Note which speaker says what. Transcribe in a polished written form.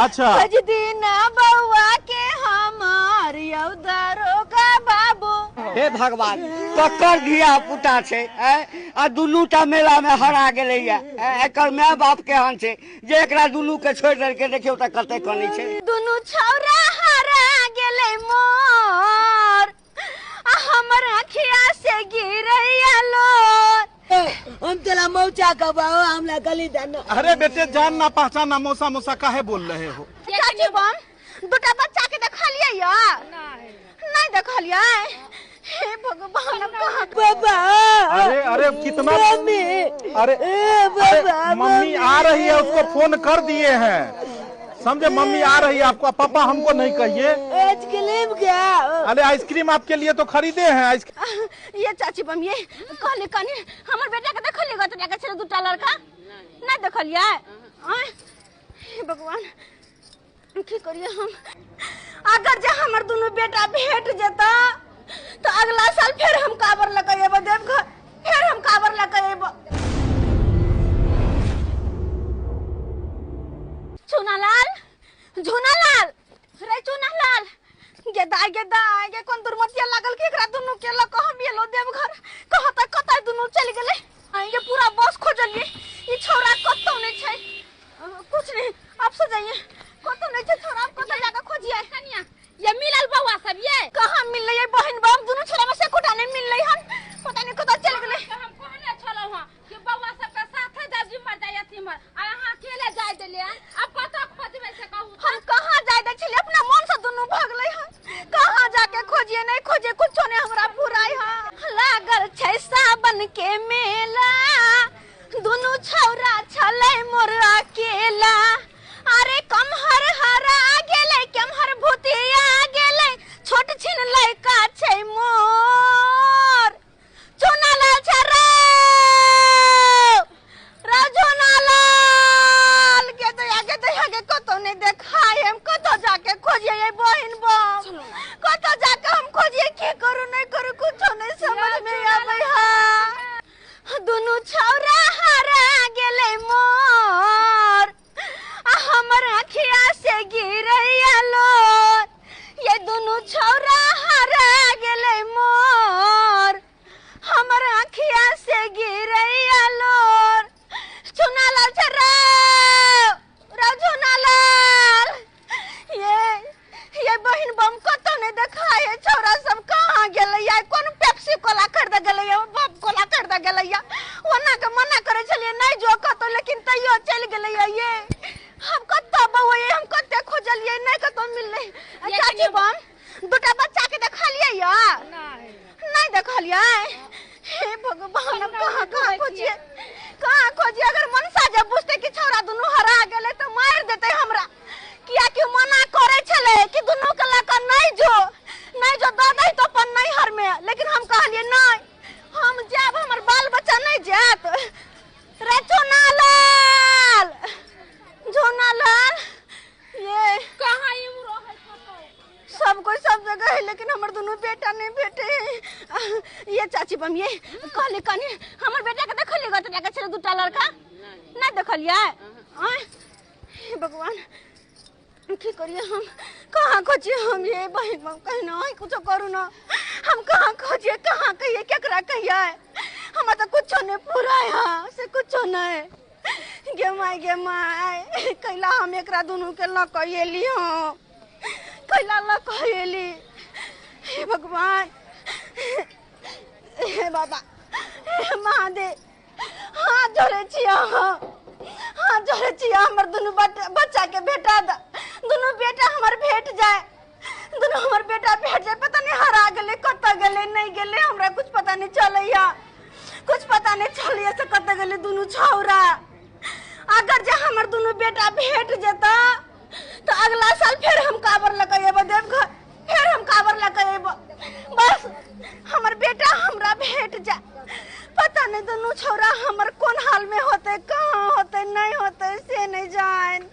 Speaker 1: अच्छा।
Speaker 2: खोज दीना बउआ के हमार यौ दरोगा बाबू।
Speaker 3: हे भगवान, ककर धिया पुता छै आ दुनू टा मेला में हरा गेलैया। एकर my बाप केहन छै जे एकरा दुनू के छोड़ि देलकै। देखियौ तऽ कते कनै छै।
Speaker 2: दुनू छौरा हरा गेलै मोर, आ हमर अखिया से गिरैया लोर।
Speaker 4: हम तेरा मौचा कबाओ, हमला गली दाना।
Speaker 1: अरे बेटे, जान ना पहचान ना मौसा मौसा काहे बोल रहे हो?
Speaker 2: चाची बम, दूटा बच्चा के देखलियै या? नहीं देखलियै। हे भगवान, अब कहाँ?
Speaker 4: बाबा।
Speaker 1: अरे अरे कितना
Speaker 4: मम्मी।
Speaker 1: अरे
Speaker 4: ए बाबा,
Speaker 1: अरे मम्मी आ रही है, उसको फोन कर दिए हैं, समझे? मम्मी आ रही है आपको। पापा हमको नहीं कहिए।
Speaker 4: आइसक्रीम क्या?
Speaker 1: अरे आइसक्रीम आपके लिए तो खरीदे हैं आइसक्रीम।
Speaker 2: ये चाची बम, ये कहले कनी हमर बेटा के देखलियै गत जाके छले दूटा लड़का? नहीं देखलियै। हे भगवान, की करिए हम? अगर जे हमर दुनू बेटा भेट जेता तो अगला साल फिर हम काबर लके अयबो देवघर, फिर हम काबर लके अयबो। चुनालाल, झुनालाल, रे चुनालाल, गे दाय गे दाय गे, कोन दुर्मतिया लागल कि एकरा दुनू के लक हम एलो देवघर। कहता कतय दुनू चलि गेलै। ये पूरा बस खोजलिए, ई छौरा कतौ नहीं छै। कुछ नहीं, आप सो जाइए, कतौ नहीं छै छौरा, आप कतौ जाके खोजिए।
Speaker 5: कनिया, ये मिलल बउआ सब ये
Speaker 2: कहाँ मिललै ये बहिन बम? दुनू छोरा में से कोटा नहीं मिललै हन, पता नहीं कतौ चलि गेलै।
Speaker 5: हम कहने छलौ हँ कि बउआ सब के साथे जाब जिम्मर जाय अथी मर, आ अहाँ अकेले जाय देलियै। अब कतौ खोजबै से कहू?
Speaker 2: हम कहाँ जाय दै छलियै, अपना मन से दुनू भगलै हन। कहाँ जाके खोजिए, नहीं खोजिए, कुछो नहीं हमरा पुराय हन। लागल छै सावन के मेला, दुनू छौरा छलै मोर अकेला। अरे कमहर हरा गेलै, कमहर भूतिया गेलै, छोट छिन लड़का छै मोर। चुनालाल छै रे, रे चुनालाल के दया के दया के कतौ नहीं देखाय। हम कतौ जाके खोजिए ये बहिन बम, कतौ जाके हम खोजिए, की करू नहीं करू कुछो नहीं समझ में आबै है। दुनू छौरा हरा गेलै मोर, आ हमर अखिया से गिरैया लोर। ये दुनू छौरा हरा गेलै मोर, हमर अखिया से गिरैया लोर। चुनालाल छै रे, रे चुनालाल, ये बहिन बम कतौ नहीं देखाय। छौरा सब कहाँ गेलैया? कोन पेप्सी कोला खरीद गेलैया, बाप कोला खरीद गेलैया। ओना के मना करै छलियै नहीं जो कतौ, लेकिन तैयो चलि गेलैया। ये हम कतौ बौआ, हम कते खोजलियै, नहीं कतौ मिललै। चाची बम, दूटा बच्चा के देखलियै या? नहीं देखलियै। हे भगवान, अब कहाँ कहाँ खोजिए, कहाँ खोजिए? अगर मनसा जब बुझते कि छौरा दुनू हरा गेलै तो मारि देतै हमरा, कियाकि मना करै छलै कि दुनू के लऽ कऽ नहीं जो, नहीं जो दऽ दै तो अपन नैहर में, लेकिन हम कहलियै नहीं, हम जायब, हमर बाल बच्चा नहीं जायत। रे चुनालाल, झुनालाल, ये
Speaker 5: कहाँ इमरो है कतौ?
Speaker 2: सब कोई सब जगह है, लेकिन हमर दुनू बेटा नहीं भेटे। ये चाची बम, ये कहले कनी हमर बेटा के देखलियै गत जाके छले दूटा लड़का? नहीं देखलियै। हे भगवान, की करिए हम? कहाँ खोजिए हम? ये बहिन बम कहना कुछो करू ना, हम कहाँ खोजिए, कहाँ कहिए, केकरा कहिए? हमरा तो कुछो नहीं पूरा है, से कुछो नहीं। गे माय गे माय, कैला हम एकरा दुनू के लऽ कऽ एली हँ, कैला लऽ कऽ एली। हे भगवान, हे बाबा, हे महादेव, हाथ जोड़े छी अहाँ, हाथ जोड़े छी, हमर दुनू बच्चा के भेटा द, दुनू बेटा हमर भेट जाए, दुनू हमर बेटा भेट जाए। पता नहीं हरा गेलै, कतऽ गेलै, नहीं गेलै, हमरा कुछ पता नहीं चलैया, कुछ पता नहीं चलैया से कतऽ गेलै दुनू छौरा। अगर जे हमर दुनू बेटा भेट जेता तो अगला साल फिर हम काबर लके अयबो देवघर, फिर हम काबर लके अयबो। बस हमर बेटा हमरा भेट जाए। पता नहीं दुनू छौरा हमर कोन हाल में होते, कहाँ होते, नहीं होते से नहीं जान।